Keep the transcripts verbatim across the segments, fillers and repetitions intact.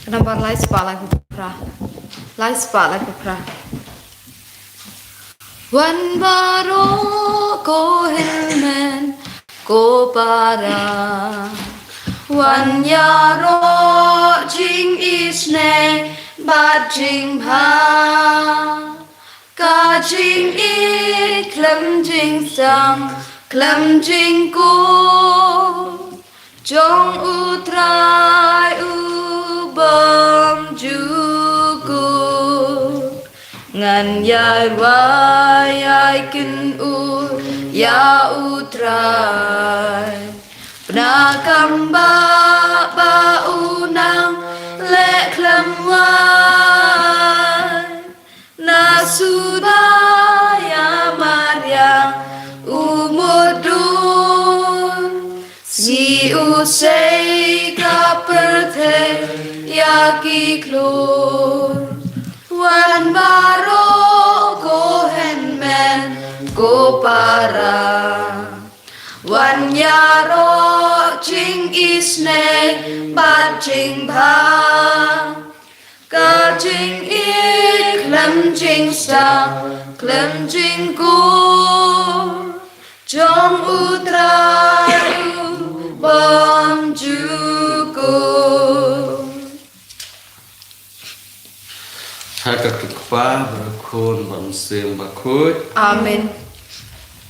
Nambar lai spah lai phew phra. Lai spah lai phew phra. Wan baroh ko hynmen ko para, wan ïaroh jingisynei bad jingbha. Ka jingïeit khlem jingsdang khlem jingkut jong U Trai U Bymjukut. Ngan ïai rwai ïai kynnoh ïa U Trai, bad na kam ba ba u nang leh khlem wai. Na suda ïa mariang u mudui, sngi u sei ka pyrthei ïa ki khlur. Wan baroh ko hynmen ko para, wan ïaroh jingisynei bad jingbha. Ka jingïeit khlem jingstad khlem jingkut jong U Trai U Bymjukut. Ha ka kyrteng U Kpa bad U Khun bad U Mynsiem Bakhuid. Amen.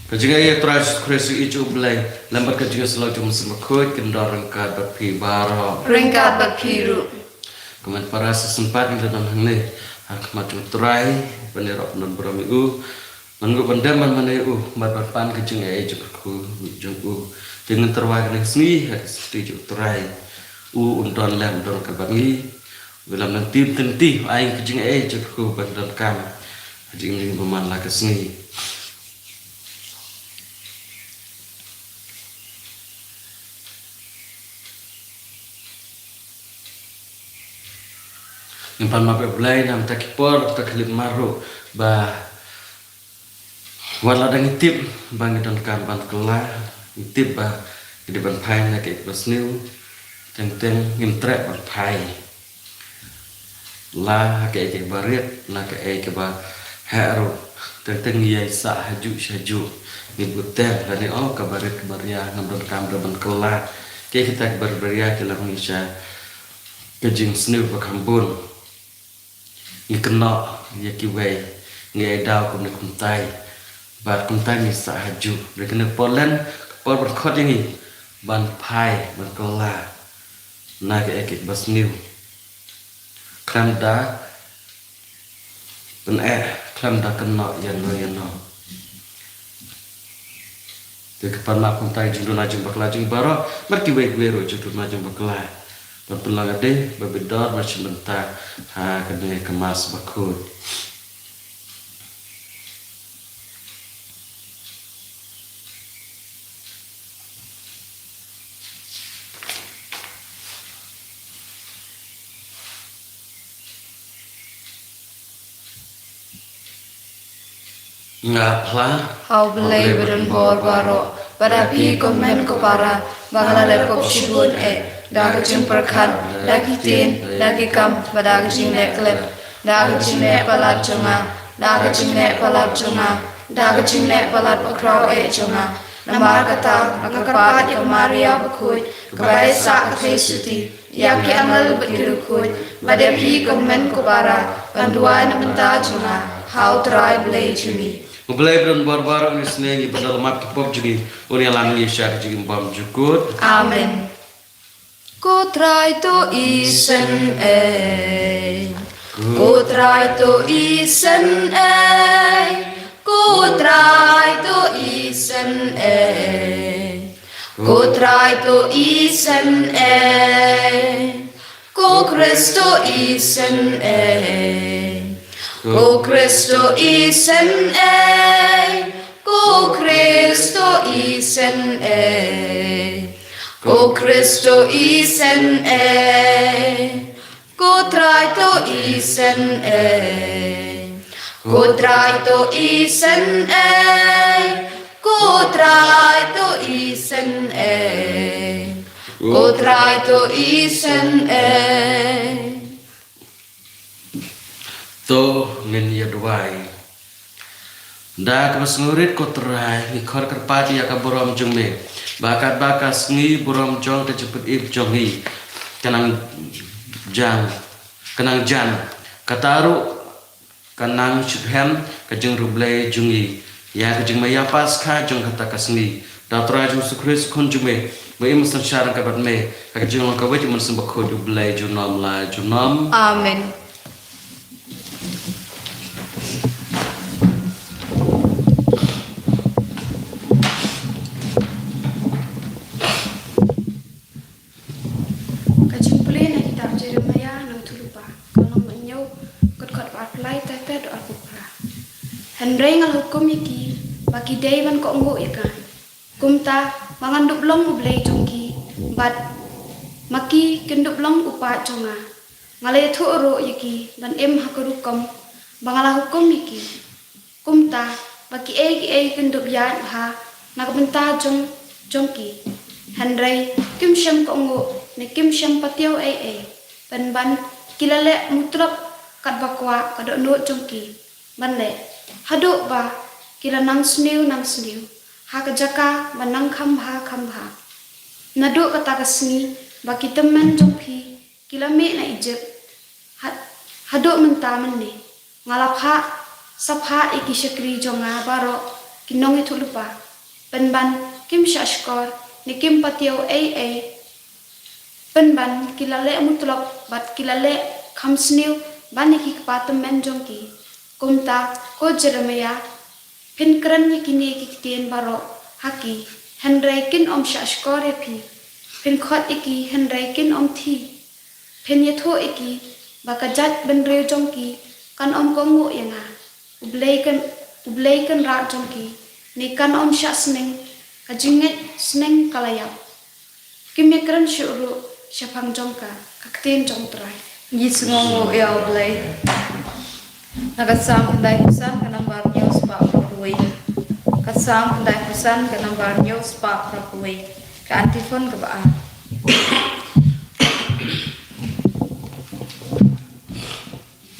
Ka jingaiei U Trai Jisu Khrist, ka jingïeit U Blei lem bad ka jingïasyllok jong U Mynsiem Bakhuid kin don ryngkat bad phi baroh. Ryngkat bad phi ruh. Kumne para, sa shisien pat ngi la don hangne ha khmat jong U Trai ban ïaroh pyndon burom ïa u, ban ngop ban dem ban mane ïa u, bad ban pan ka jingaiei jong ka kyrkhu jong u. Te ngin tyrwa kane ka sngi ha ka siti jong U Trai. U un don lem, un don ryngkat bad ngi. U lam lynti lynti, u ai ka jingaiei jong ka kyrkhu ban donkam ha jingim jong ngi bymman la ka sngi. Ngin pan map ïa U Blei na mynta ki por, mynta ki khyllipmat ruh, ba wat la dang ngi tip ba ngi donkam ban kylla, ngi tip ba ngi dei ban phai na kaei kaba sniew, teng teng ngim treh ban phai. La ha kaei kaei kaba rit, la kaei kaba heh ruh, teng teng ngi ïai sah hajuh shajuh. Ngi bteng lane, oh, kaba rit kaba ria, ngam donkam ruh ban kylla. Kaei kita kiba rit ba ria ki la ong ïa sha ka jingsniew ba kham bun. Ngi kynnoh ïa kiwei, ngi ai daw kumne kumtai. Bad kumta ngi sah hajuh. Hynrei kane ka por len, ka por ban khot ïa ngi ban phai, ban kylla na kaei kaei kaba sniew. Khlem da pyneh, khlem da kynnoh ïano ïano. Te ka pan map kumta, jingduna jingbakla jong ngi baroh, bad kiwei kiwei ruh jingduna jingbakla, ban pynlong ïa lade ba bit dor ban shim bynta ha kane ka Mass Bakhuid. Nga phla ha U Blei badonbor baroh, bad ha phi ko hynmen ko para, ba nga la leh pop shibun eh, da ka jingpyrkhat, da ki ktien, da ki kam, bad da ka jingleh klet, da ka jingleh palat jong nga, da ka jingleh palat jong nga, da ka jingleh palat bakhraw eh jong nga. Namar kata nga kyrpad ïa ka Maria Bakhuid, kaba ïaisah ka theisotti ïa ki angel bad ki riewkhuid, bad ïa phi ko hynmen ko para, ban duwai na bynta jong nga ha U Trai Blei jong ngi. U Blei badonbor baroh un ïasneng ïa ngi, ban da la map ki pop jong ngi, un ïalam ïa ngi sha ka jingim bymjukut. Amen. Ko Trai to isynei. Ko Trai to isynei. Ko Trai to isynei. Ko Trai to isynei. Ko Khrist to isynei. Ko Khrist to isynei. Ko Khrist to isynei. Ko Khrist to isynei. Ko Trai to isynei. Ko Trai to isynei. Ko Trai to isynei. Ko Trai to isynei. To ngin ïa duwai. Da kaba sngewrit ko Trai, ngi khot kyrpad ïa ka burom jong me. Ba katba ka sngi burom jong ka jingpynim jong ngi ka nang jan, ka nang jan, kata ruh ka nang shitrhem ka jingriewblei jong ngi ïa ka jingmaïa Paskha jong kata ka sngi. Da u Trai Jisu Khrist u Khun jong me, ba im synshar ryngkat bad me ha ka jinglong kawei ka Mynsiem Bakhuid, U Blei junom la junom. Amen. Ka jingpule na kitab Jeremiah nongïathuhlypa, ka lynnong ba hynñiew, ka dkhot ba arphew lai, tang haduh arphew phra. Hynrei nga la hukum ïa ki ba ki dei ban kohnguh ïa nga. Kumta ba ngan dup long U Blei jong ki, bad ma ki kin dup long u paid jong nga. Nga la ïathuh ruh ïa ki ban im ha ka rukom ba nga la hukum ïa ki. Kumta ba kiei kiei kin dup ïaid bha na ka bynta jong jong ki. Hynrei kim shym kohnguh ne kim shym patiaw ei ei, pynban ki la leh mutlop katba kwah ka dohnud jong ki ban leh, haduh ba ki la nang sniew nang sniew ha ka jaka ba nang kham bha kham bha. Naduh kata ka sngi ba ki tymmen jong phi ki la mih na Ijipt, ha-, haduh mynta mynne, nga la phah, sa phah ïa ki shakri jong nga baroh, ki nongïathuhlypa, pynban kim shahshkor ne kim patiaw ei ei, pynban ki la leh mutlop bad ki la leh kham sniew ban ïa ki kpa tymmen jong ki. Kumta, ko Jeremiah, phin kren ïa kine ki ktien baroh ha ki, hynrei kin ym shahshkor ïa phi. Phin khot ïa ki, hynrei kin ym thi. Phin ïathuh ïa ki ba ka jaitbynriew jong ki kan ym kohnguh ïa nga, U Blei kan, U Blei Kynrad jong ki, ne kan ym shah sneng, ka jingngeit sneng ka la ïap. Kim ïakren shuh ruh shaphang jong ka, ka ktien jong U Trai. Ngi sngewnguh ïa U Blei. Na ka Salm khyndaiphew san, ka nambar hynñiew spah phra kawei. Ka Salm khyndaiphew san, ka nambar hynñiew spah phra kawei. Ka antiphon kaba ar.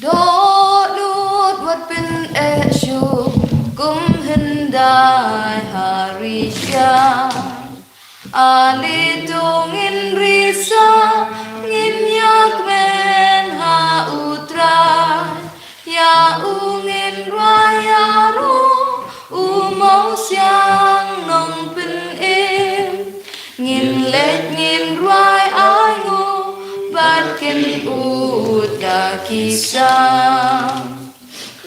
Dohnud wat pyneh shuh kum hyndai ha rishia. Ale to ngin risa, ngin ïakmen ha U Trai. Ïa u ngin rwai, ïa u, u Mawsiang Nongpynim. Ngin leit ngin rwai ainguh bad kin ud da ki sam.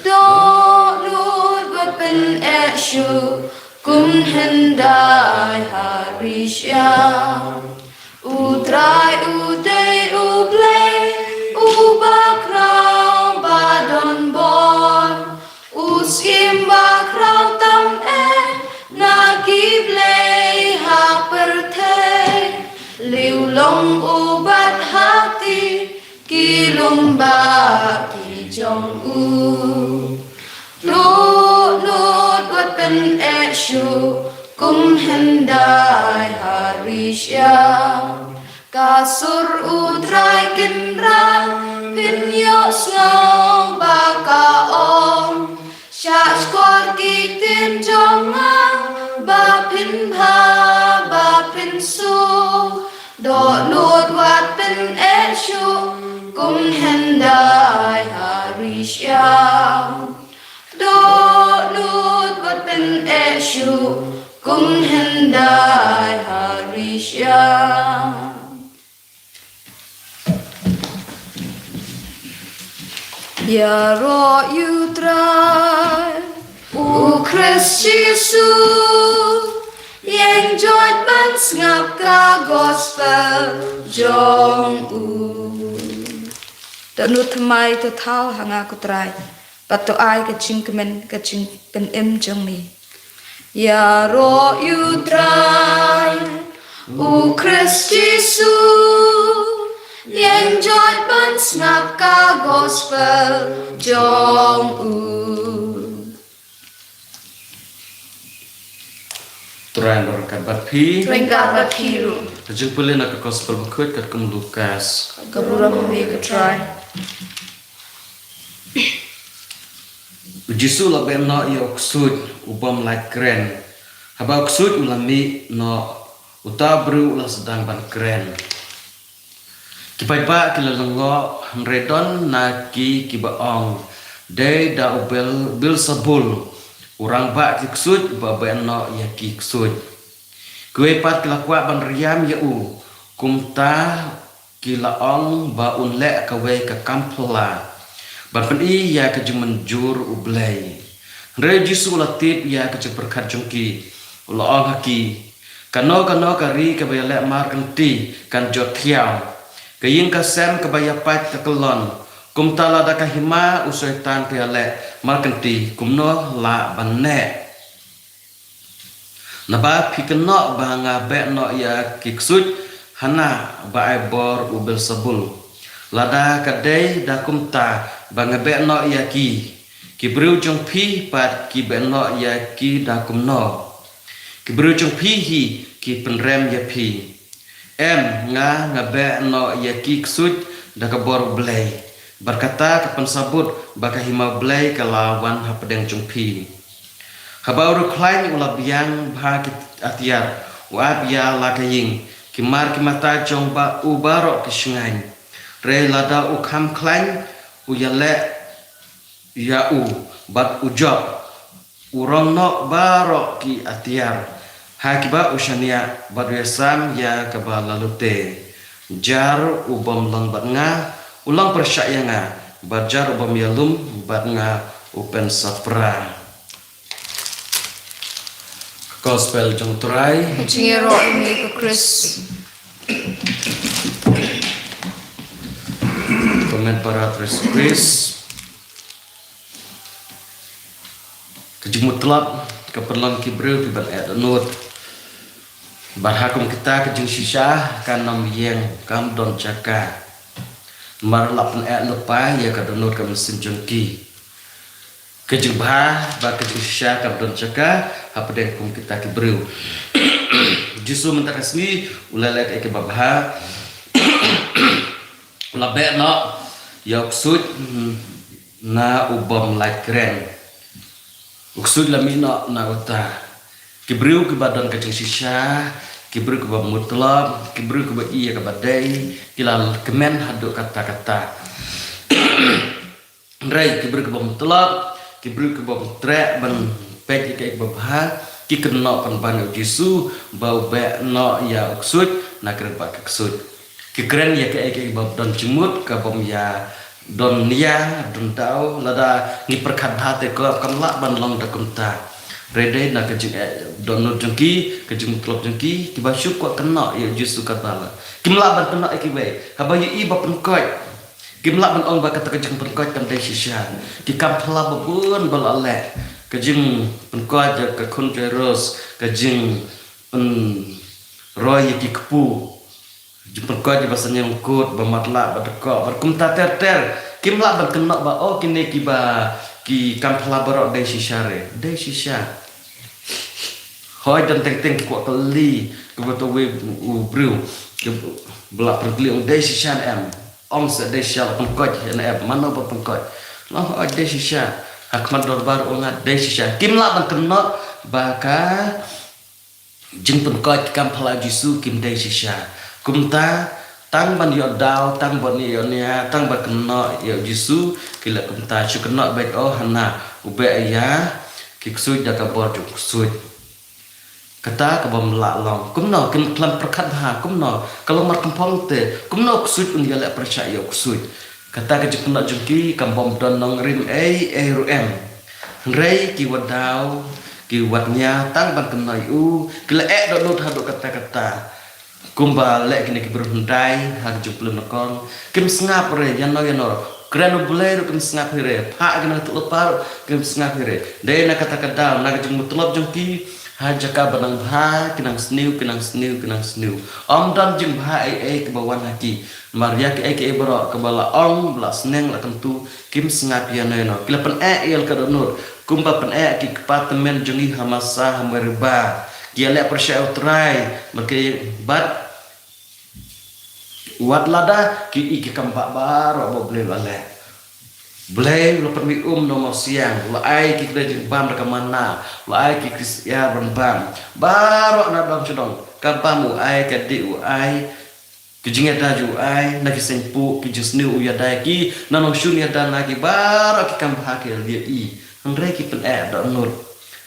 Dohnud wat pyneh shuh kum hyndai ha rishia. U Trai u dei U Blei, u bakhraw ba don bor. U Syiem bakhraw tam eh na ki blei ha pyrthei. Lyiur long u bad hati ki lum ba ki jong u. Dohnud wat pyneh shuh kum hyndai ha rishia. Ka sur U Trai Kynrad, phin ïohsngew ba ka ong. Shahshkor ki ktien jong nga ba phin bha ba phin suk. Dohnud wat pyneh shuh kum hyndai ha rishia. Dohnud wat pyneh shuh kum hyndai ha rishia. Ïaroh ïa U Trai, U Khrist Jisu, ïeng joit ban sngap ka gospel jong u. Dohnud thymmai to thaw ha nga ko Trai, bad to ai ka jingkmen ka jingpynim jong me. Ïaroh ïa U Trai, U Khrist Jisu, ïeng joit ban sngap ka gospel jong u. Trai un ryngkat bad phi. Ryngkat bad phi ruh. Ka jingpule na ka gospel bakhuid katkum u Lukas. Ka burom ïa me ko Trai. Jisu u la beh noh ïa u ksuid u bym lait kren. Haba u ksuid u la mih noh, uta u briew u la sdang ban kren. Ki paidbah ki la lyngngoh, hynrei don na ki kiba ong, dei da u Bel-, Beelzebul, u rangbah ki ksuid, ba beh noh ïa ki ksuid. Kiwei pat ki la kwah ban riam ïa u, kumta ki la ong ba un leh kawei ka kam phylla ban pyni ïa ka jingmynjur U Blei. Hynrei u Jisu u la tip ïa ka jingpyrkhat jong ki, u la ong ha ki, kano kano ka ri kaba ïaleh markynti kan jot thiaw. Ka ïing ka sem kaba ïapait ka kyllon. Kumta lada ka hima u Soitan ka ïaleh markynti, kumno lah ban neh? Naba phi kynnoh ba nga beh noh ïa ki ksuid hana ba ai bor u Beelzebul. Lada ka dei da kumta ba nga beh noh ïa ki, ki briew jong phi pat ki beh noh ïa ki da kumno? Ki briew jong phi hi ki pynrem ïa phi. Em, nga, nga beh noh ïa ki ksuid da ka bor U Blei. Bad kata ka pynsabut ba ka hima U Blei ka la wan hapdeng jong phi. Haba u riewkhlaiñ u la biang bha ki atiar, u ap ïa la ka ïing, ki mar ki mata jong ba u baroh ki shngaiñ. Hynrei lada u kham khlaiñ, u ïaleh ïa u, bad u jop, u rong noh baroh ki atiar ha kiba u shaniah, bad u ïasam ïa kaba la lute. Jar u bym long bad nga, u long pyrshah ïa nga, bad jar u bym ïalum bad nga, u pynsaphra. Gospel jong u Trai. Jingïaroh ïa me ko Khrist. Ko Mem para Trai Jisu Khrist. Ka jingmut tlot ka pynlong ki briew ki ban eh dohnud. Bad ha kum kita ka jingshisha kan ym ïeng, kam don jaka. Namar la pyneh lypa ïa ka dohnud ka mynsiem jong ki. Ka jingbha bad ka jingshisha kam don jaka hapdeng kum kita ki briew. Jisu mynta ka sngi u la leh ïa kiba bha. La beh noh ïa u ksuid, hmm, na u bym lait kren. U ksuid la mih noh na uta. Ki briew kiba don ka jingshisha, ki briew kiba mut tlot, ki briew kiba ïa kaba dei, ki la kmen haduh katta katta. Hynrei ki briew kiba mut tlot, ki briew kiba treh ban peit ïa kaei kaba bha, ki kynnoh pynban ïa u Jisu ba u beh noh ïa u ksuid na ka ri bad ka ksuid. Ki kren ïa kaei kaei ba don jingmut, ka bym ïa don nia, don daw, lada ngi pyrkhat bha te ka kam lah ban long da kumta. Hynrei dei na ka jingeh dohnud jong ki, ka jingmut tlot jong ki, kiba shu kwah kynnoh ïa u Jisu katba lah. Kim lah ban kynnoh ïa kiwei. Haba ïohi ba pynkoit. Kim lah ban ong ba kata ka jingpynkoit kam dei shisha. Ki kam phylla ba bun ba la leh. Ka jingpynkoit ïa ka khun Jairus, ka jingpynroi ïa ki kpu. Jingpynkoit ïa ba sngewthuh, ba matlah, ba dkoh, ba kumta ter ter. Kim lah ban kynnoh ba, oh, kine kiba, ki kam phylla baroh dei shisha re. Dei shisha. Hooid, don teng teng ki kwah kylli, kiba tawei u briew, kiba la pyrkhat ong dei shisha ne em. Ong sa dei shisha la pynkoit ne em, mano ba pynkoit. Long hooid dei shisha. Ha khmat dorbar ong nga dei shisha. Kim lah ban kynnoh ba ka jingpynkoit kam phylla Jisu kim dei shisha. Kumta, tang ban ïoh daw, tang ban ïoh nia, tang ban kynnoh ïa u Jisu, ki leh kumta shu kynnoh beit oh hana, u beh ïa ki ksuid da ka bor jong u ksuid. Kata ka bym lah long. Kumno, kin khlem pyrkhat bha, kumno, ka long mar kynphong te, kumno u ksuid un ïaleh pyrshah ïa u ksuid. Kata ka jingkynnoh jong ki, kam bym don nongrim ei ei ruh em. Hynrei ki wad daw, ki wad nia, tang ban kynnoh ïa u, ki la eh dohnud haduh katta katta. Kumba leh kine ki briew hyndai, ha ka jingpyllun nyngkong. Kim sngap re, ïano ïano. Kren U Blei ruh kim sngap hi re. Phah kine ki tuh lypa ruh kim sngap hi re. Dei na kata ka daw, na ka jingmut tlot jong ki. Ha jaka ba nang bha, ki nang sniew, ki nang sniew, ki nang sniew. Ym don jingbha ei ei kiba wan ha ki. Namar ïa kiei kiei baroh, kiba la ong, ba la sneng, la kyntu, kim sngap ïano ïano. Ki la pyneh ïa ka dohnud. Kumba pyneh ki kpa tymmen jong ngi ha Masa ha Meriba. Ki ïaleh pyrshah ïa u Trai, bad ki, bad wat lada ki i ki kam bah baroh ba U Blei u la leh. Blei u la pynmih um na u mawsiang, u la ai ki kdei jingbam da ka manna, u la ai ki kris ïar ban bam. Baroh na dong sha dong, ka bam u ai, ka dih u ai, ki jingïada ju ai, na ki seng puh, ki jingsniew u ïada ïa ki, na nongshun ïada na ki, baroh ki kam bha ki la ïohi. Hynrei ki pyneh dohnud.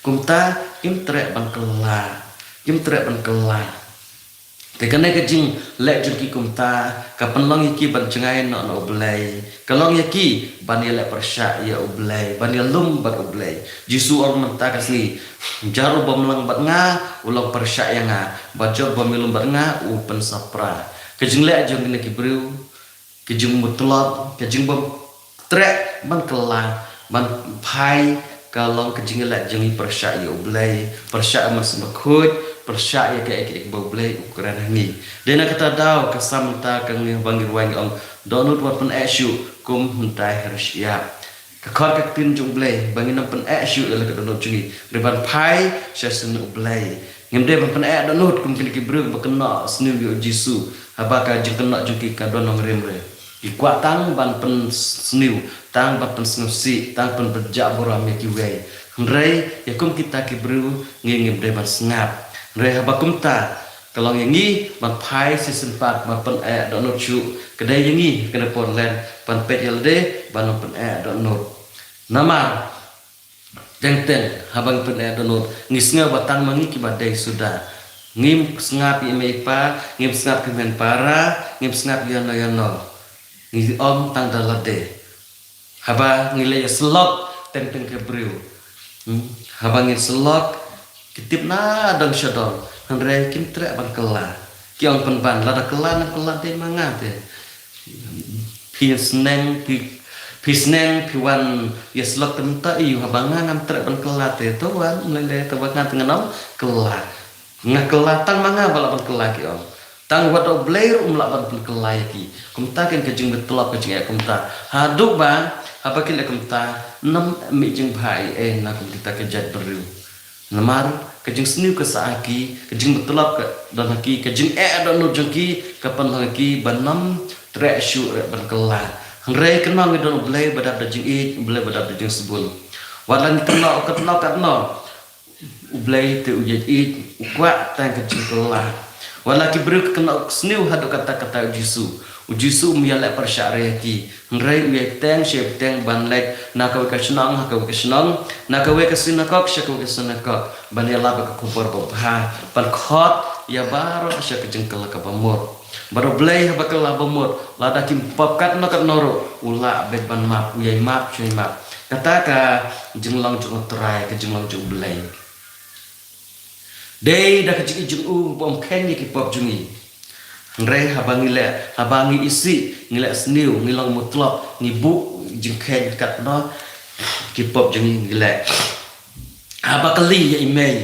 Kumta kim treh ban kylla. Kim treh ban kylla. Te kane ka jingleh jong ki kumta ka pynlong ïa ki ban jngai noh na U Blei. Ka long ïa ki ban ïaleh pyrshah ïa U Blei, ban ïalum bad U Blei. Jisu ong mynta ka sngi, jar uba mlang bad nga u long pyrshah ïa nga, bad jar uba ïalum bad nga u pynsapra. Ka jingleh jong kine ki briew, ka jingmutlop, ka jingbym treh ban kylla, ban phai, ka long ka jingleh jong ki pyrshah ïa U Blei, pyrshah ïa U Mynsiem Bakhuid, pyrshah ïa kaei kaei ba U Blei u kren ha ngi. Dei na kata daw ka sa mynta ka ngi ba ngi rwai ngi ong, dohnud wat pyneh shuh kum hyntai ha riewshyiap. Ka khot ka ktien jong U Blei ba ngin ym pyneh shuh ïa la ka dohnud jong ngi, hynrei ban phai sha sien U Blei. Ngim dei ban pyneh dohnud kum kine ki briew ba kynnoh sniew ïa U Jisu, haba ka jingkynnoh jong ki ka don nongrim re. Ki kwah tang ban pynsniew, tang ban pynsngewsih, tang pynbeit burom ïa kiwei. Hynrei ïa kum kita ki briew ngi ngim dei ban sngap. Hynrei haba kumta, ka long ïa ngi ban phai shisien pat, ban pyneh dohnud shuh. Ka dei ïa ngi kane por lem ban peit ïa lade ban ym pyneh dohnud. Namar teng teng haba ngi pyneh dohnud, ngi sngew ba tang ma ngi kiba dei suda. Ngim sngap ïa i mei i pa, ngim sngap ki hynmen para, ngim sngap ïano ïano. Ngi ong tang da lade. Haba ngi leh ïa syllok teng teng ki briew. Hmm. Haba ngi syllok, ki tip na dong sha dong, hynrei kim treh ban kylla. Ki ong pynban, lada kylla nang kylla dei ma nga te. Phi sneng, phi, phi sneng, phi wan ïa syllok te mynta, ïa haba nga ngam treh ban kylla te, to wan, lei lei, to ba nga te ngan ym kylla. Nga kylla tang ma nga ba lah ban kylla, ki ong. Tang wat U Blei ruh um lah ban pynkylla ïa ki. Kumta ken ka jingmutlop ka jingeh kumta. Haduh ba, haba ki leh kumta, ym mih jingbha ei ei na kum kita ki jait briew. Namar ka jingsniew ka sah ha ki, ka jingmutlop ka don ha ki, ka jingeh dohnud jong ki ka pynlong ïa ki ban ym treh shuh ruh ban kylla. Hynrei kynmaw ngi don U Blei ba dap da jingïeit, U Blei ba dap da jingsbun. Wat la ngi kynnoh, kynnoh, kynnoh, U Blei te u ïeit, u kwah tang ka jingkylla. Wat la ki briew ki kynnoh sniew haduh katta katta ïa U Jisu, U Jisu um ïaleh pyrshah re ïa ki. Hynrei u ïai bteng, u ïai bteng ban leit na kawei ka shnong ha kawei ka shnong, na kawei ka synagog sha kawei ka synagog, ban ïalap ïa ka khubor babha, ban khot ïa baroh sha ka jingkylla kaba mut. Bad U Blei haba kylla ba mut, lada kim pop katno katno ruh, u lah beit ban map, u ïai map, u ïai map. Kata ka jinglong jong U Trai, ka jinglong jong U Blei. Dei da ka jingïeit jong u ba um kheiñ ïa ki pop jong ngi. Hynrei haba ngi leh, haba ngi isih, ngi leh sniew, ngi long mutlop, ngi buh jingkheiñ katno ki pop jong ngi ngi leh. Haba kylli ïa i mei,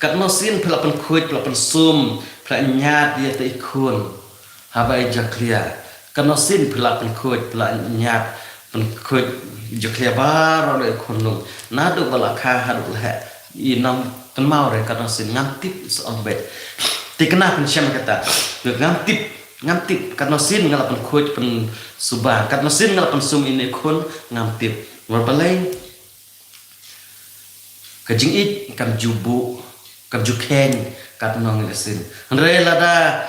katno sien phi la pynkhuid, phi la pynsum, phi la ñiad ïa ita i khun. Haba i jakhlia, katno sien phi la pynkhuid, phi la ñiad, pynkhuid jakhlia baroh ïa i khun num. Naduh ba la kha haduh la heh. I nang kynmaw re katno sien, ngam tip, sa ong beit. Te kane pynshem kata. Ngam tip, ngam tip katno sien nga la pynkhuid, pynsuba, katno sien nga la pynsum ïa i khun, ngam tip. Namar balei? Ka jingïeit kam ju buh, kam ju kheiñ katno ngi leh sien. Hynrei lada,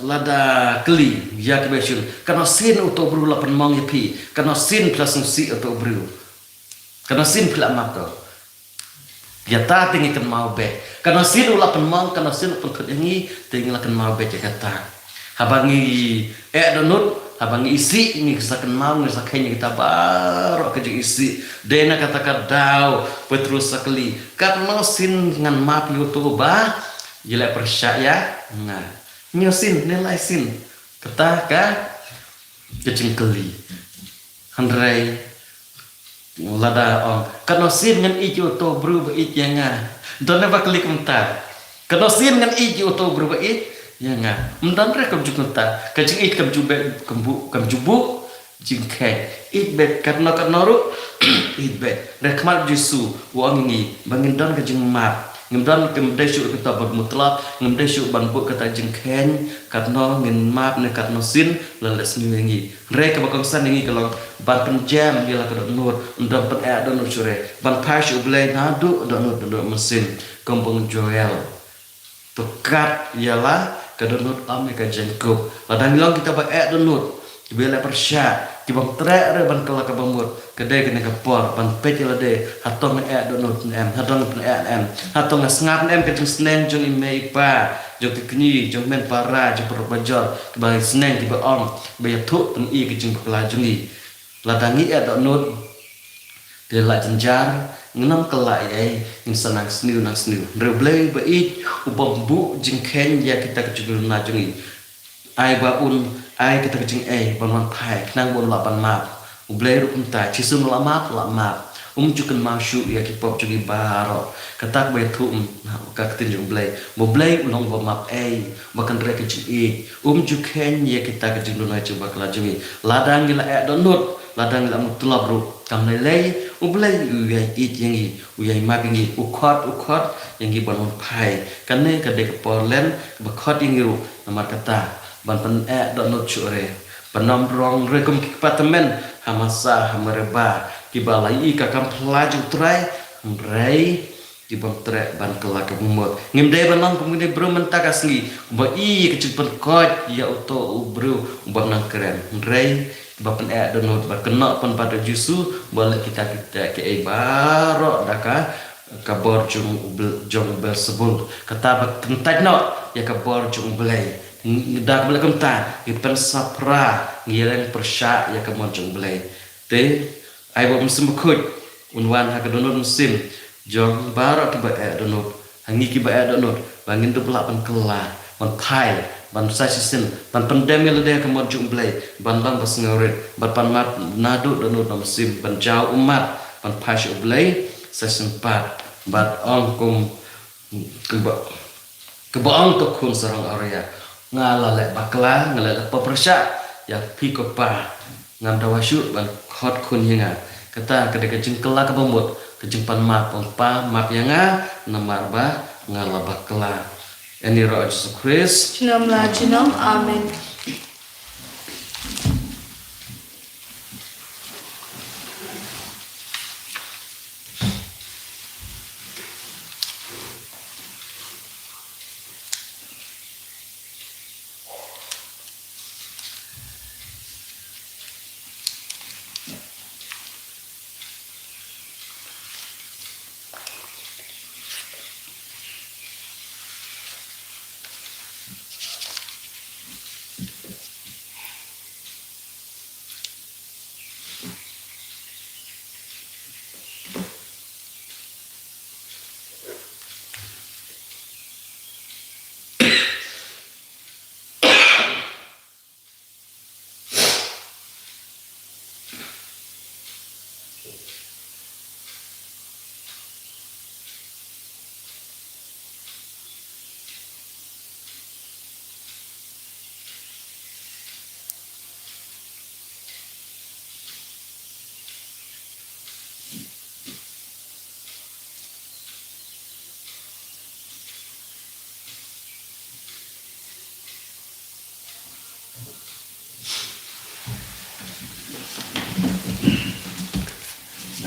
lada kylli ïa kiba shun, katno sien uto u briew u la pynmong ïa phi, katno sien phi la sngewsih uto u briew, katno sien phi la map to. Ïa kata te ngi kynmaw beit. Katno sien u la pynmong, katno sien u pynthut ïa ngi, te ngi la kynmaw beit ïa kata. Haba ngi eh dohnud, haba ngi isih, ngi sa kynmaw, ngi sa kheiñ ïa kita baroh ka jingisih. Dei na kata ka daw Petrus sa kylli, katno sien ngan map ïa uto uba ïaleh pyrshah ïa nga? Hynñiew sien ne lai sien? Kata ka, ka jingkylli. Hynrei lada ong, katno sien ngan ïeit ïa uto u briew ba ïeit ïa nga? Don ne ba kylli kumta? Katno sien ngan ïeit ïa uto u briew ba ïeit ïa nga? Ym don re, kam ju kumta. Ka jingïeit kam ju beit, kam buh, kam ju buh jingkheiñ. Ïeit beit katno katno ruh, ïeit beit. Hynrei khmat Jisu u ong ïa ngi ba ngin don ka jingmap. Ngim don, ngim dei shuh kata ban mutlak, ngim dei shuh ban buh kata jingkheiñ, katno ngin map ne katno sien la leh sniew ïa ngi. Hynrei kaba kongsan ïa ngi ka long ban pynjem ïa la ka dohnud, ym don pyneh dohnud shuh re. Ban phai sha U Blei naduh dohnud, dohnud mynsiem, kum u Joel. To kat ïa la ka dohnud ym ïa ka jaiñkup. Lada ngi long kita ba eh dohnud, kiba ïaleh pyrshah, ki bym treh re ban kylla kaba mut, ka dei kane ka por ban peit ïa lade, hato nga eh dohnud ne em, hato nga pyneh ne em, hato nga sngap ne em ka jingsneng jong i mei i pa, jong ki kñi, jong hynmen para, jong paralok bajor, kiba sneng, kiba ong, ba ïathuh pyni ka jingbakla jong ngi. Lada ngi eh dohnud, te la jynjar, ngin ym kylla ei ei, ngin sa nang sniew nang sniew. Hynrei U Blei ba ïeit, u bym buh jingkheiñ ïa kita ki jingduna jong ngi. Ai ba un ai kita ki jingeh ban wan phai, khnang ba un lah ban map. U Blei ruh kumta, Jisu u la map, la map. Um ju kynmaw shuh ïa ki pop jong ngi baroh. Kata kaba ïathuh, um, ka ktien jong U Blei. Ba U Blei u long uba map ei, uba kynreh ka jingïeit. Um ju kheiñ ïa kita ki jingduna jingbakla jong ngi. Lada ngi la eh dohnud, lada ngi la mutlop ruh, kam lei lei, U Blei u ïai ïeit ïa ngi, u ïai map ïa ngi, u khot, u khot ïa ngi ban wan phai. Kane ka dei ka por len kaba khot ïa ngi ruh, namar kata, ban pyneh dohnud shuh re. Ban ym rong re kum ki kpa tymmen ha Masa, ha Meriba, kiba la ïohi ka kam phylla jong U Trai, hynrei ki bym treh ban kylla kaba mut. Ngim dei ban long kum kine ki briew mynta ka sngi, ba ïohi ka jingpynkoit ïa uto u briew u bym nang kren. Hynrei ba pyneh dohnud, ba kynnoh pynban da U Jisu, ba leh kita kita kiei baroh da ka, ka bor jong u Bel-, jong u Beelzebul. Kata ba kyntait noh ïa ka bor jong U Blei. Ng-, da kaba leh kumta, ngi pynsaphra, ngi ïaleng pyrshah ïa ka mon jong U Blei. Te, ai ba U Mynsiem Bakhuid un wan ha ka dohnud mynsiem jong baroh kiba eh dohnud, ha ngi kiba eh dohnud, ba ngin dup lah ban kylla, ban phai, ban sa shisien, ban pyndem ïa lade ha ka mon jong U Blei, ban long ba sngewrit, ban pan map naduh dohnud na mynsiem, ban jaw ummat, ban phai sha U Blei sa shisien pat, bad ong kum Kaba, kaba ong to khun sarong awria. Nga la leh bakla, nga la leh pop pyrshah ïa phi ko Pa. Ngam dawa shuh ban khot khun ïa nga. Kata ka dei ka jingkylla kaba mut, ka jingpan map, ong Pa, map ïa nga, namar ba nga la bakla. Ïa ni ruh Jisu Khrist. Junom la junom. Amen.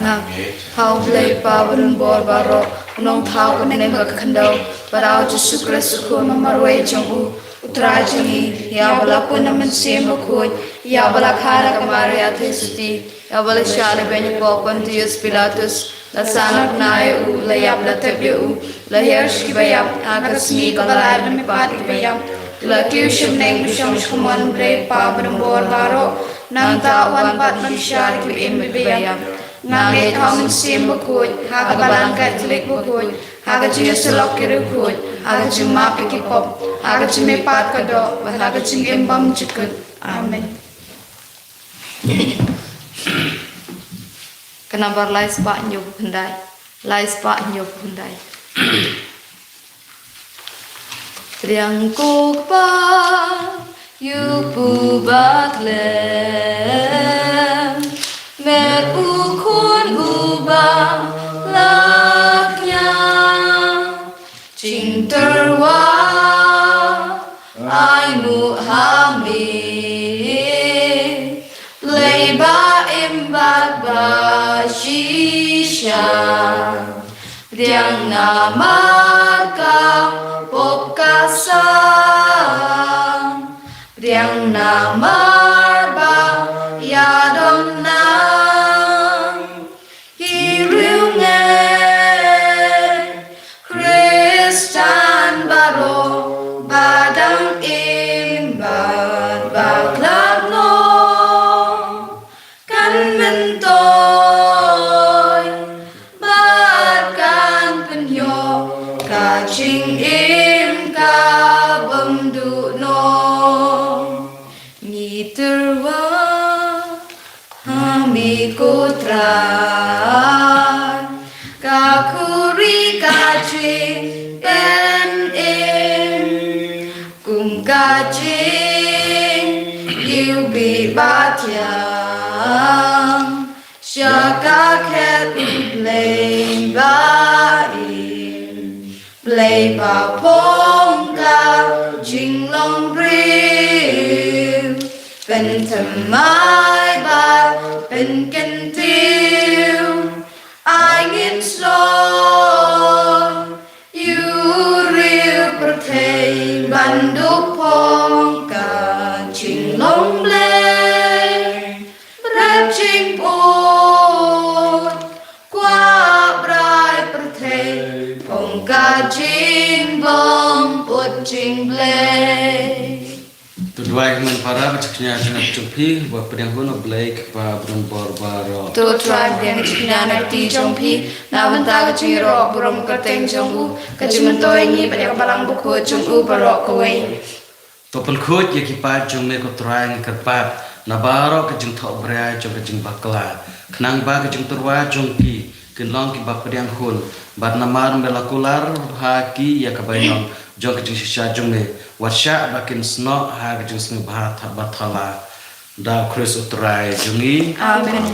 Nang, ha U Blei Pa badonbor baroh, u nongthaw bad banyngkong, bad ha U Jisu Khrist u Khun marwei jong u, U Trai jong ngi, ïa ba la pun na Mynsiem Bakhuid, ïa ba la kha da ka Maria Theisotti, ïa ba la shah lehbeiñ hapoh Pontius Pilatus, la sah na bnai, u la ïap, la tep ïa u, la hiar sha kiba ïap, ha ka sngi kaba lai ban mihpat ïa kiba ïap, la kiew sha bneng, la shong sha ka mon U Blei Pa badonbor baroh, nangta u wan pat ban bishar ïa kiba im bad kiba ïap. Nga ngeit ha U Mynsiem Bakhuid, ha ka Balang Katholik bakhuid, ha ka jingïasyllok ki riewkhuid, ha ka jingmap ïa ki pop, ha ka jingmihpat ka doh, bad ha ka jingim bymjukut. Amen. Ka nambar lai spah hynñiew phew khyndai. Lai spah hynñiew phew khyndai. Pdiang ko Kpa, ïa u ba khlem, met u Khun uba la kñia. Blei ba im bad ba shisha. Pdiang namar ka pop ka sam. Pdiang namar ba ïadon nang. Ki riewngeit Khristan baroh ba dang im bad ba khlad noh, kan myntoi bad kan pynïoh ka jingim ka bym duh noh. Ngi tyrwa ha me ko Trai, ka khuri ka jingpynim, kum ka jingïohi ba thiang sha ka khet U Blei ba im. Blei ba phong ka jinglong briew, pynthymmai bad pynkyntiew, ai ngin shlur ïa u riew pyrthei ban duh phong ka jinglong Blei. Bret jingput, kwah bret pyrthei, phong ka jingbym put jingblei. To duwai, hynmen para, ba ka jingkñia jong phi, ba pdiang hun, U Blei Kpa ba don bor baroh. To Trai, pdiang ka jingkñia na ka kti jong phi, na bynta ka jingïaroh burom kyrteng jong u, ka jingmyntoi ngi bad ïa ka balang bakhuid jong u baroh kawei. To pynkhuid ïa ki paid jong me ko Trai, ngi kyrpad na baroh ka jingthoh bria jong ka jingbakla, khnang ba ka jingtyrwa jong ki kin long kiba pdiang hun, bad namar me la kular ha ki ïa ka bainong jong ka jingshisha jong me, wat shah ba kin snoh ha ka jingsngewbha ba thala. Da U Khrist U Trai jong ngi. Amen.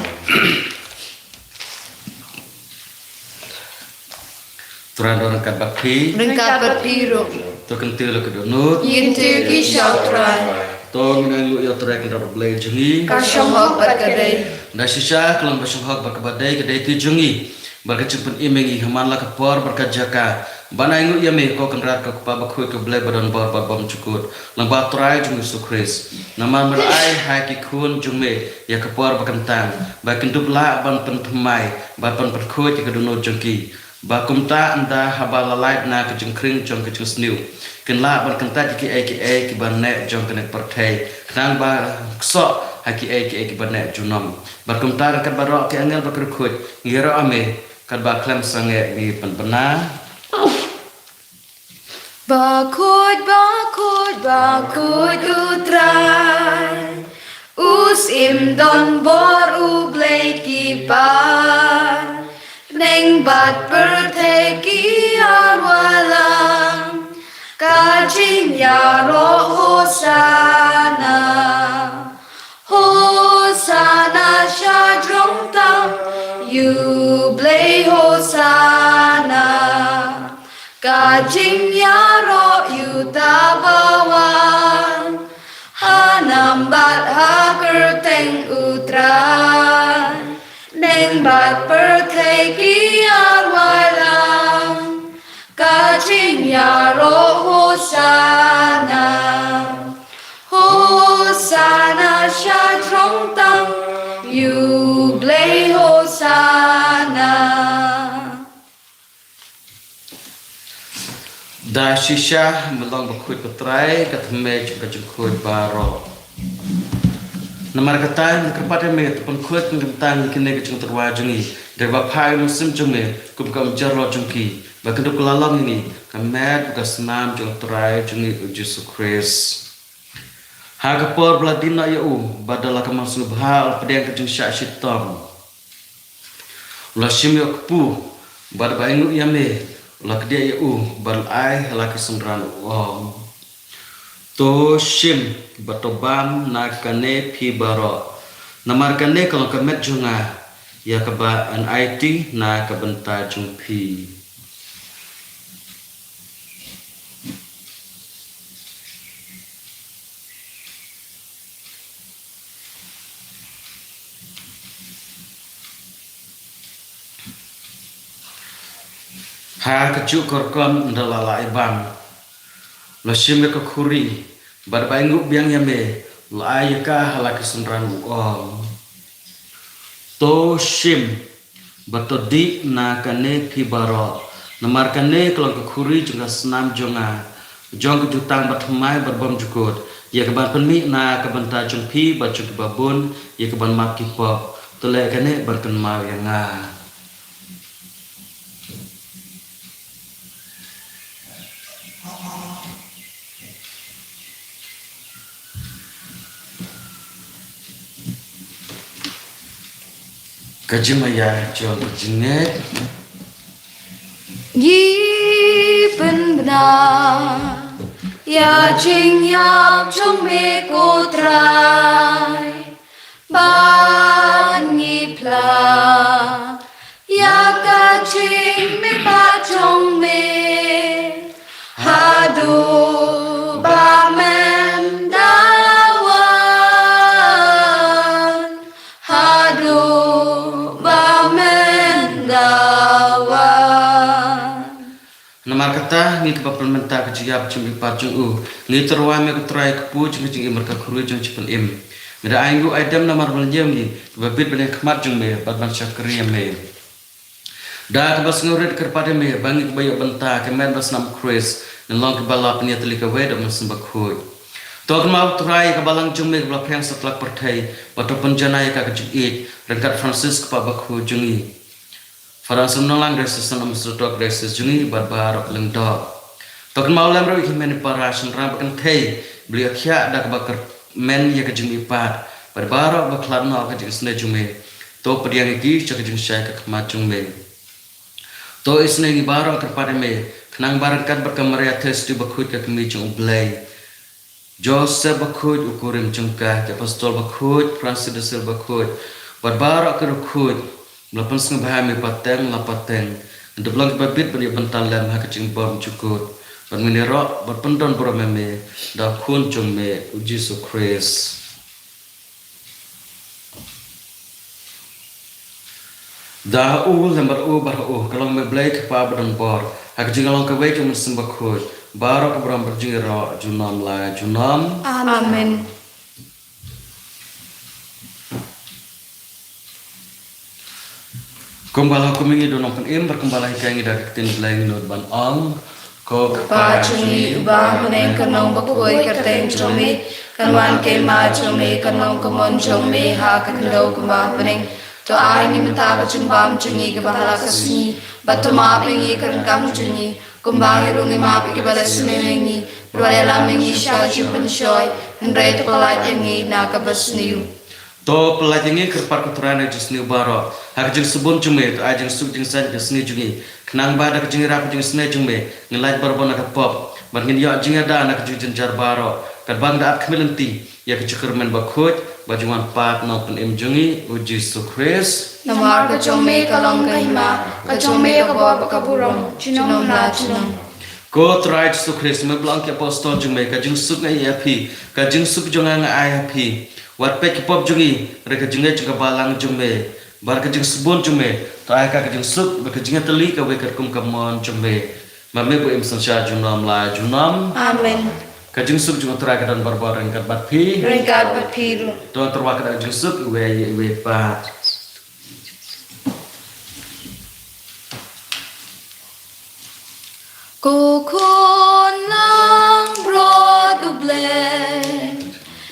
Trai don ryngkat bad phi. Ryngkat bad phi ruh. To kyntiew la ki dohnud. Ngi kyntiew ki sha U Trai. To ngin ainguh ïa U Trai Kynrad U Blei jong ngi. Ka shong hok bad ka dei. Da shisha ka long ba shong hok bad kaba dei, ka dei ka jong ngi bad ka jingpynim ïa ngi ha man la ka por bad ka jaka, ban ainguh ïa me ko Kynrad, ko Kpa bakhuid, ko Blei ba don bor bad bymjukut, lyngba U Trai jong ngi U Jisu Khrist. Namar me la ai ha ki khun jong me ïa ka por ba kyntang, ba kin dup lah ban pynthymmai bad ban pynkhuid ïa ka dohnud jong ki, ba kumta ynda haba la lait na ka jingkhring jong ka jingsniew, kin lah ban kyntait ïa kiei kiei kiba neh jong kane ka pyrthei, khnang ban ksoh ha kiei kiei kiba neh junom. Bad kumta ryngkat baroh ki angel bad ki riewkhuid, ngi ïaroh ha me, katba khlem sangeh ngi pynbna. Bakhuid, bakhuid, bakhuid U Trai, U Syiem don bor, U Blei ki paid. Bneng bad pyrthei ki ïarwai lang, ka jingïaroh Hosana. Hosana sha jrong tam, ïa U Blei Hosana. Ka jingïaroh ïa uta ba wan ha nam bad ha kyrteng U Trai. Bneng bad pyrthei ki ïarwai lang, ka jingïaroh Hosana. Hosana sha jrong tam, ïa U Blei Hosana. Da shisha me long bakhuid ko Trai, ka thymmei jong ka jingkhuid baroh. Namar kata ngi kyrpad ïa me, to pynkhuid kyntang ïa kine ki jingtyrwa jong ngi, da kaba phah ïa u Mynsiem jong me kum ka umjar lok jong ki, ba kin dup kylla long ïa ngi ka met bad ka snam jong U Trai jong ngi U Jisu Khrist. Ha ka por ba la die noh ïa u, bad da la ka mon sngewbha u la pdiang ka jingshah shitom, u la shim ïa u kpu, bad haba ainguh ïa me, u la kdiah ïa u, bad u la ai ha la ki synran, u ong: To shim bad to bam na kane phi baroh, namar kane ka long ka met jong nga, ïa kaba yn aiti na ka bynta jong phi. Ha kajuh ka rukom ynda la lah ibam, la shim ïa ka khuri, bad ba ainguh biang ïa me, la ai ïa ka ha la ki synran, u ong: To shim bad to dih na kane phi baroh, namar kane ka long ka khuri jong ka snam jong nga, jong ka jutang bathymmai bad bymjukut, ïa kaban pynmih na ka bynta jong phi bad jong kiba bun, ïa kaban map ki pop. To leh kane ban kynmaw ïa nga. Ka jingmaïa jong ka jingngeit. Ngi pynbna ïa jingïap jong me ko Trai, bad ngi phla ïa ka jingmihpat jong me, haduh ba men da wan, haduh ba men da wan. Namar kata, ngi kiba pynmynta ka jingïap jingmihpat jong u, ngi tyrwa ïa me ko Trai, kpu jong ka jingim bad ka khuri jong ka jingpynim. Me da ainguh aidem namar ban ïoh ngi kiba bit ban ïakhmat jong me bad ban shakri ïa me. Da kaba sngewrit kyrpad ïa me ba ngi kiba ïoh bynta ha ka met bad snam u Khrist, ngin long kiba la pynïatylli kawei da u Mynsiem Bakhuid. To kynmaw ko Trai ïa ka balang jong me kaba la pdiang satlak pyrthei, bad to pynjanai ïa ka ka jingïeit, ryngkat Francis ka Pop Bakhuid jong ngi, Father Anselm Nonglang, Diocese Saint Thomas Tok, Diocese jong ngi, bad baroh ki lyngdoh. To kynmaw lem ruh ïa ki hynmen hynmen para, shynrang bad kynthei ba la ïoh khiah da kaba kyrmen ïa ka jingmihpat, bad baroh ba khlad noh ka jingisynei jong me. To pdiang ïa ki sha ka jingshai ka khmat jong me. To isynei ïa ngi baroh kyrpad ïa me, khnang ba ryngkat bad ka Maria Theisotti Bakhuid ka Kmie jong u Blei, Joseph Bakhuid u kurim jong ka, ki Apostol Bakhuid, Francis de Sales Bakhuid, bad baroh ki riewkhuid ba la pynsngewbha ïa me pateng la pateng, ngin da long kiba bit ban ïoh bynta lem ha ka jingbymjukut, bad ngin ïaroh bad pyndon burom ïa me da u Khun jong me u Jisu Khrist. Da u lem bad u bad ha u, ka long me Blei ka Kpa badonbor, ha ka jinglong kawei jong u Mynsiem Bakhuid, baroh ka burom bad jingïaroh junom la junom. Amen. Kumba la hukum ïa ngi da u Nongpynim, bad kumba la hikai ïa ngi da ka ktien Blei, ngin nud ban ong: Ko Kpa jong ngi uba ha bneng, ka nong bakhuid ka kyrteng jong me, kan wan ka hima jong me, kan long ka mon jong me ha ka khyndew kumba ha bneng. To ai ngi mynta ka jingbam jong ngi kaba ha la ka sngi, bad to map ïa ngi ka ryngkang jong ngi, kumba ngi ruh ngi map ïa kiba la sniew ïa ngi, bad wat ïalam ïa ngi sha ka jingpynshoi, hynrei to pyllait ïa ngi na kaba sniew. To pyllait ïa ngi kyrpad ko Trai na ka jingsniew baroh, ha ka jingsbun jong me to ai jingsuk jingsaiñ ka sngi jong ngi, khnang ba da ka jingïarap ka jingisynei jong me ngin lait barabor na ka pop, bad ngin ïoh jingïada na ka jingjynjar baroh, katba ngi da ap khmih lynti ïa ka jingkyrmen bakhuid ba jingwan pat u Nongpynim jong ngi u Jisu Khrist. Namar ka jong me ka long ka hima, ka jong me ka bor bad ka burom junom la junom. Ko Trai Jisu Khrist, me ba la ong ki apostol jong me, ka jingsuk nga ai ha phi, ka jingsuk jong nga nga ai ha phi. Wat peit ki pop jong ngi, hynrei ka jingngeit jong ka balang jong me, bad ka jingsbun jong me, to ai ka ka jingsuk bad ka jingïatylli kawei katkum ka mon jong me, ba me buh im synshar junom la junom. Amen. Ka jingsuk jong u Trai ka don barabor ryngkat bad phi. Ryngkat bad phi ruh. To tyrwa ka da ka jingsuk iwei ïa iwei pat. Ko Khun langbrot U Blei,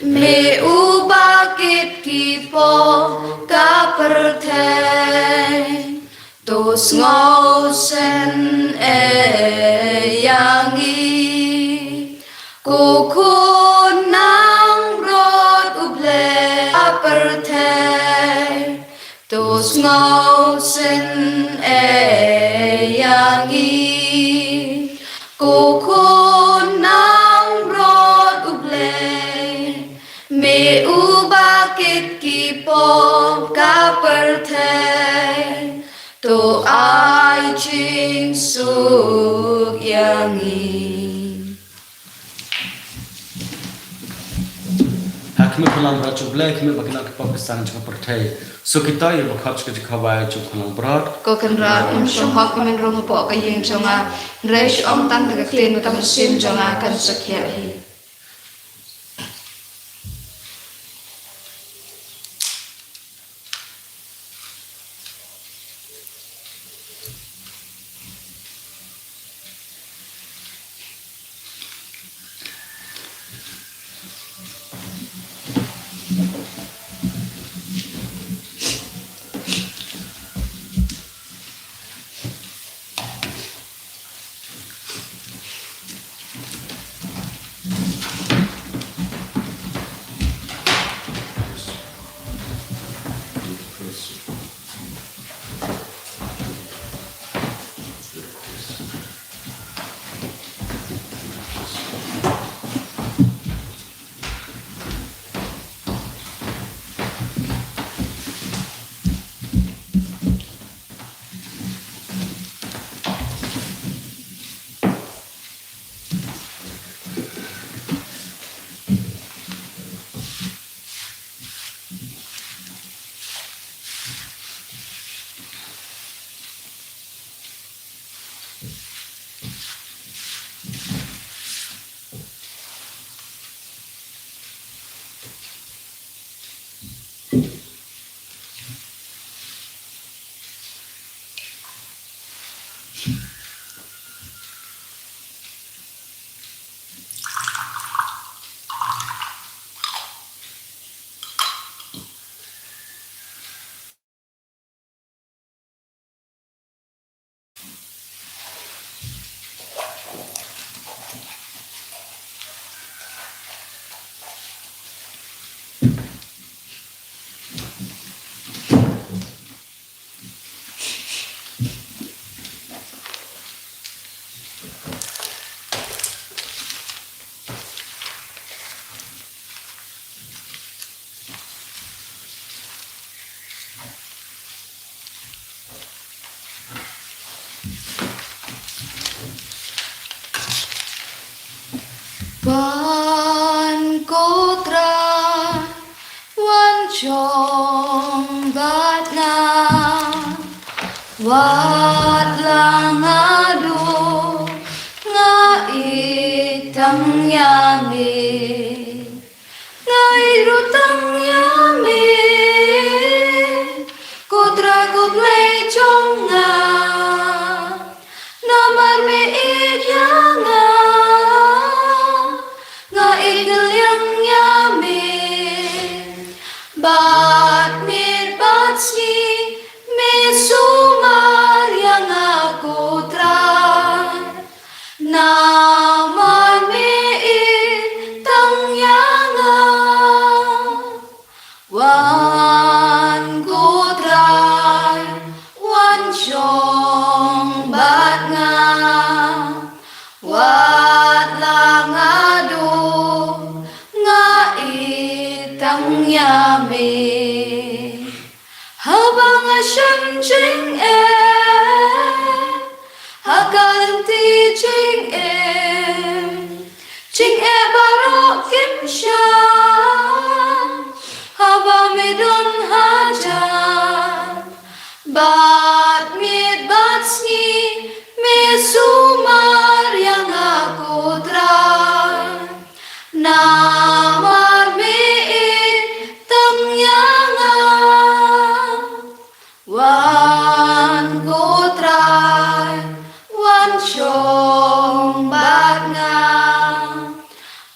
me uba kit ki pop ka pyrthei, to sngewsynei ïa ngi. Ko Khun langbrot U Blei ka pyrthei, to sngewsynei ïa ngi. Ko Khun langbrot U Blei, me uba kit ki pop ka pyrthei, to ai jingsuk ïa ngi. Ha Khmih, Khun Langbrot jong U Blei, khmih ba kin ïoh ki pop ki seng jong ka pyrthei. Suk ïa uta uba khot sha ka jingkhawai jong U Khun Langbrot. Ko Kynrad, ym shong hok ba men rung hapoh ka ïing jong nga, hynrei shu ong tang da ka ktien, ka mynsiem jong nga kan sa khiah hi. Wan ko Trai, wan shong bad nga, wat la nga duh, nga ïeit tang ïa me. Nga ïeit ruh tang ïa me, ko Trai ko Blei jong nga. Namar me ïeit ïa nga, nga ïeit kylliang ïa me. Bad miet bad sngi me sumar ïa nga ko Trai. Namar me ïeit tang ïa nga. Wan ko Trai, wan shong bad nga. Wat la nga duh, nga ïeit tang ïa me. Haba nga shem jingeh, ha ka lynti jingim, jingeh baroh kim shah. Haba me don hajan, bad miet bad sngi me sumar ïa nga ko Trai. Namar me ïeit tang ïa nga. Wan ko Trai, wan shong bad nga.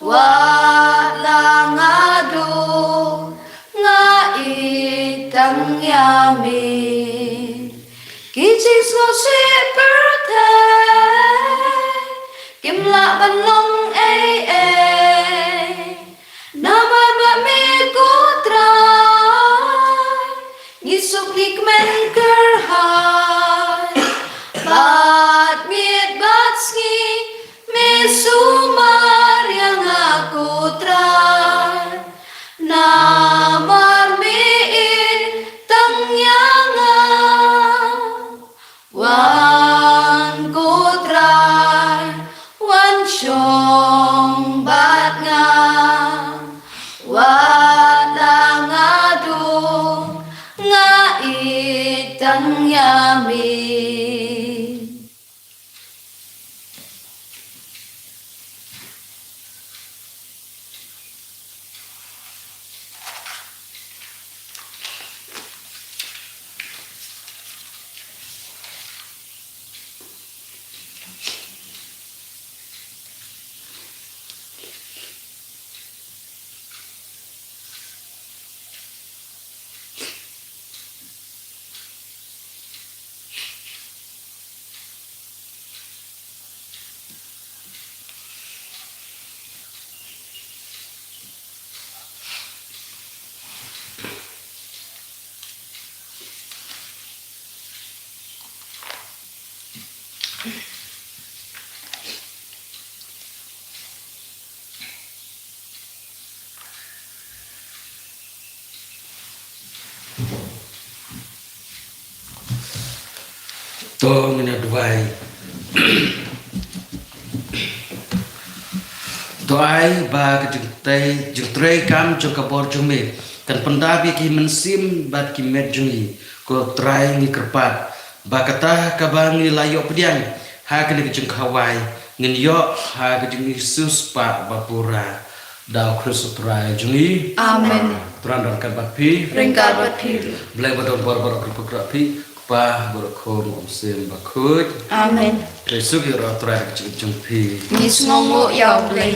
Wat la nga duh, nga ïeit tang ïa me. Ki jingsngewsih pyrthei kim lah ban long ei ei. Namar ba me ko Trai, ngi suk ngi kmen kyrhai. Bad miet bad sngi me sumar ïa nga ko Trai. Namar me ïeit tang ïa nga. Wan ko Trai, wan shong Amen. To ngin ïa duwai. To ai ba ka jingtei, jingtrei kam jong ka bor jong me kan pyndap ïa ki mynsiem bad ki met jong ngi. Ko Trai, ngi kyrpad ba kata kaba ngi la ïoh pdiang ha kane ka jingkhawai ngin ïoh ha ka jingïasyllok ba pura. Da u Khrist u Trai jong ngi. Amen. Trai ryngkat bad phi. Ryngkat bad phi. Blei ba don bor bor, kyrpad phi. Kpa, Khun, Umsim Bakhuid. Amen. Trei suk ïa u Trai ha ka jingim jong phi. Ngi sngewnguh ïa u Blei.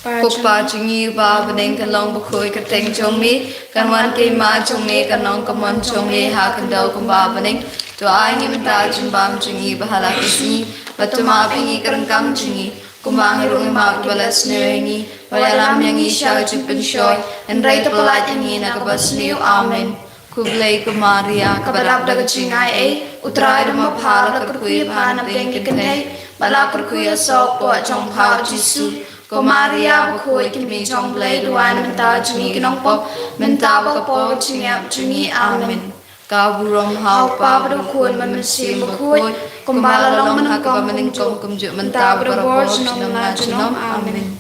Ko Pa jong ngi ba ha bneng, kan long bakhuid ka kyrteng jong me, kan wan ka hima jong me, kan long ka mon jong me ha ka khyndew kumba ha bneng. To ai ngi mynta ka jingbam jong ngi ba ha la ka sngi, bad to map ïa ngi ka ryngkang jong ngi, kumba ngi ruh ngi map ïa kiba la sniew ïa ngi, wat ïalam ïa ngi sha ka jingpynshoi, hynrei to pyllait ïa ngi na kaba sniew. Amen. Khublei ko Maria, kaba dap da ka jingaiei, u Trai u don bad pha, la kyrkhu ïa pha na pdeng ki kynthei, bad la kyrkhu ïa u soh jong pha u Jisu. Ko Maria bakhuid, ka Kmie jong u Blei, duwai na ka bynta jong ngi ki nongpop, mynta bad ha ka por ka jingïap jong ngi. Amen. Ka burom ha u Kpa bad u Khun bad u Mynsiem Bakhuid, kumba la long mynta, mynnyngkong, kumjuh mynta, bad barabor, junom la junom. Amen.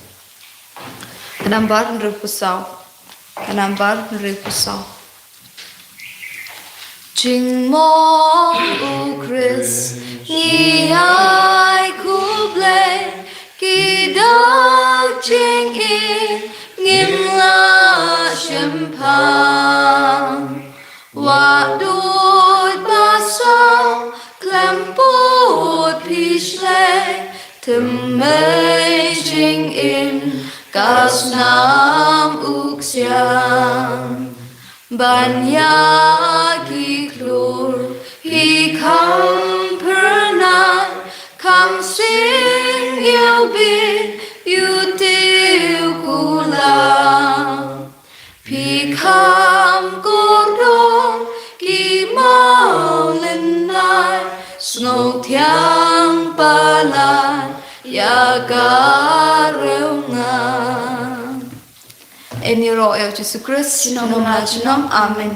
Ka nambar hynriewphew saw. Ka nambar hynriewphew saw. Jingmong u Khrist ngi ai khublei, ki dak jingim ngim lah shemphang. Wah duid ba saw khlem pud phi shlei, thymmei jingim ka snam u ksiang. Ban ïa ki khlur hi kham phyrnai, kham sing ïa u bit, ïa u tiew kular. Phi kham kordor ki mawlynnai, sngewthiang palat ïa ka rewngan. Yn ïaroh ïa u Jisu Khrist, junom la junom. Amen.